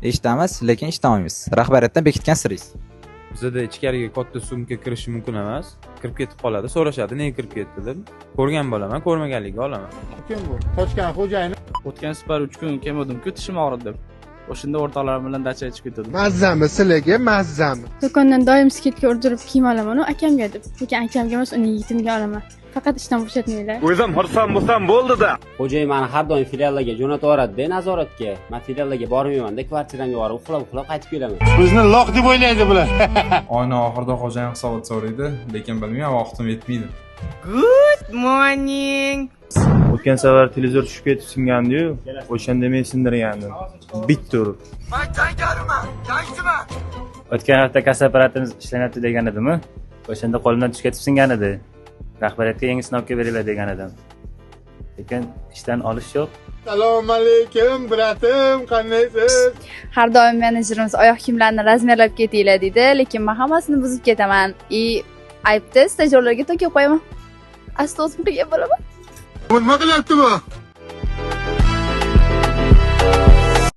Eshitamiz, lekin eshitolmaymiz. Rahbariyatdan bekitgan siringiz. Bizada ichkariga katta sumka kirishi mumkin emas. Kirib ketib qoladi, so'rashadi, nega kirib ketdi deb. Ko'rgan bo'laman, ko'rmaganligiga olaman. Kim bu? Tochkan xo'jayini. O'tgan safar 3 kun kelmadim-ku, tishim og'ridi deb. O'shanda o'rtoqlarim bilan dachaga chiqib ketdim. Mazzami sizlarga, mazzami? Do'kondan doim скидка urdirib kiyim olaman u akamga deb. Lekin akamga emas, uni yigitimga olaman. Faqat ishdan bo'shatmanglar. O'zim xursand bo'lsam bo'ldi-da. Xo'jayin mani har doim filiallarga jo'nataveradi-da nazoratga. Man filiallarga bormayman-da, kvartiramga borib uxlab uxlab qaytib kelaman. Bizni lox deb o'ylaydi bular. Oyni oxirida xo'jayin hisobot so'raydi, lekin bilmayman, vaqtim yetmaydi. Good morning. O'tgan safar televizor tushib ketib singandi-yu, o'shanda men sindirgandim. Bitta urib. O'tgan hafta kassa apparatimiz ishlamayapti degan edimi? O'shanda qo'limdan tushib ketib singan edi. Rahbariyatga yangisini olib kelib beringlar degan edim. Lekin ishdan olish yo'q. Assalomu alaykum, брат im, qandaysiz? Har doim menejerimiz oyoq kiyimlarni размер lab ketinglar deydi, lekin men hammasini buzib ketaman. И aybni stajyorlarga to'kib qo'yaman. Asta o'zim qilgan bo'laman. Bu nima qilyapti bu?